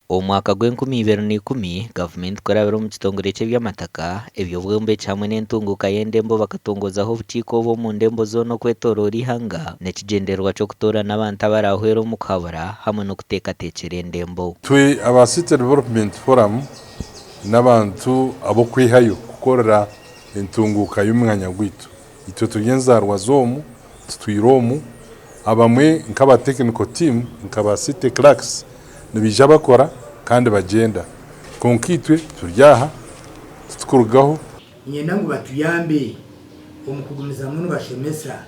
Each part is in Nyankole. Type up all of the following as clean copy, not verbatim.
Omu mwaka gw'enkumi ibiri na ikumi, gavumenti kurabira omu kitongore ky'eby'amataka, eby'obwombeki hamwe n'entunguuka y'endembo bakatongozaho obukiiko obu omu ndembo zoona okwetoroora eihanga n'ekigyendererwa ky'okutoorana abantu abaraahwere omu kuhabura hamwe n'okuteekateekyera endembo. Twe aba City Development Forum n'abantu ab'okwehayo kukorera entunguuka y'omwanya gwaitu. Itwe turi enzaarwa z'omu, tutwire omu, abamwe nk'aba technical team nka ba city clerks nibaija bakora kandi bagyenda kwonka itwe turi aha titukurugaho. Niinyenda ngu batuyambe omu kugumizamu nibashomesa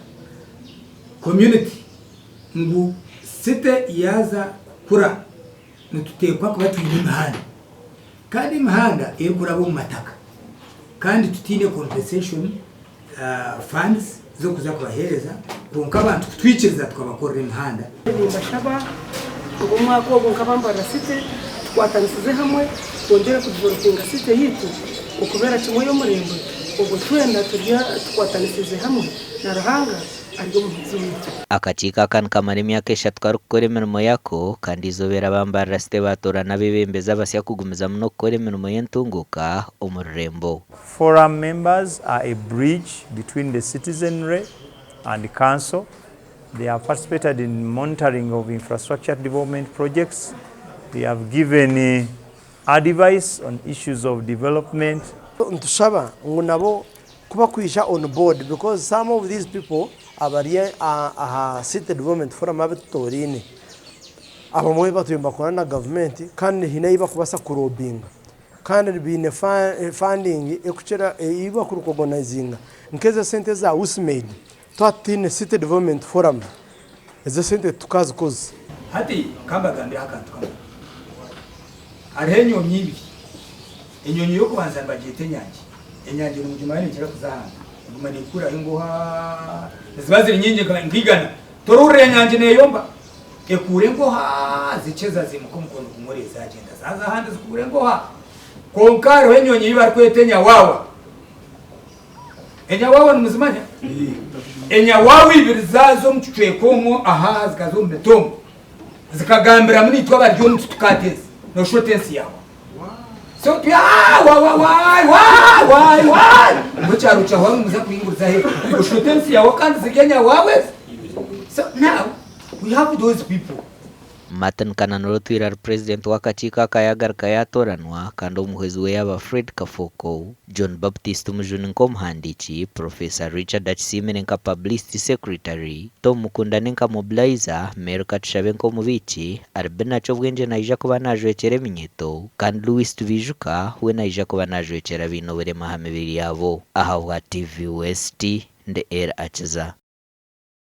community ngu city yaaza kukura nituteekwa kuba twine emihanda kandi emihanda erikuraba omu mataka kandi tutaine compensation funds z'okuza kubaheereza kwonka abantu kutwikiriza tukabakorera emihanda. Nimbashaba ngu omwaka ogu nk'aba Mbarara City tukwatanisize hamwe twongyere kudevelopinga city yaitu okubeera kimwe ey'omurembe obwo twena tukwatanisize hamwe na Ruhanga ari omuhwezi waitu. Akakiiko aka nikamara emyaka eshatu karikukora emirimo yako kandi eizooba eri aba Mbarara City baatoorana abeebembezi abasya kugumizamu n'okukora emirimo y'entunguuka omu rurembo. Forum members are a bridge between the citizenry and council. They have participated in monitoring of infrastructure development projects. They have given advice on issues of development. Nitushaba ngu nabo ku bakwija on board because some of these people abari aha City Development Forum abu tutoraine, abamwe batwire nibakora na gavumenti kandi haine ahu barikubaasa kurobinga kandi baine funding erikukira ei bakurikogonayizinga nk'ezo esente eza USMAID twaba tutaine City Development Forum ezo esente titukazikozesa. Hati ka mbagambireho akantu kamwe. Hariho enyonyi ibiri. Enyonyi y'okubanza nibagyeta enyangi. Enyangi nimugimanya neekira kuza ahantu. Eguma neekuraho engoha, niziba ziri nyingi nka igana. Torihurira enyangi neeyomba? Ekuura engoha zikye zaziimuka omukono gumwe oreeba zagyenda zaaza ahandi zikuura engoha. Kwonka hariho enyonyi ei barikweta enyawawa. Enyawawa nimuzimanya? Enyawawa ibiri zaaza omu kicweka omwo aha zikaza omu miti omwo zikagambiramu naitwe abari omu tutukaata ensi nooshusha oti ensi yaawe. So twi wa wa wayi wayi wayi wayi ngu ekyaro kyahwaho nimuza kuhinguriza he oshusha oti ensi yaawe kandi ziri enyawawa ezi. So now we have those people. Martin Kananura otwire ari Purezidenti w'akakiiko aka yaagaruka yaatooranwa kandi omuhwezi we yaaba Fred Kafooko, John Baptist Mujuni nk'omuhandiiki, Professor Richard Akisiimire nka Publicity Secretary, Tom Mukundane nka Mobilizer, Mary Katushabe nk'omubiiki, Albina Kyobwengye naija kuba naajwekyera eminyeeto kandi Louis Tibaijuka we naija kuba naajwekyera abaine oburema aha mibiri yaabo. Ahabwa TV West, ndi El Akiza.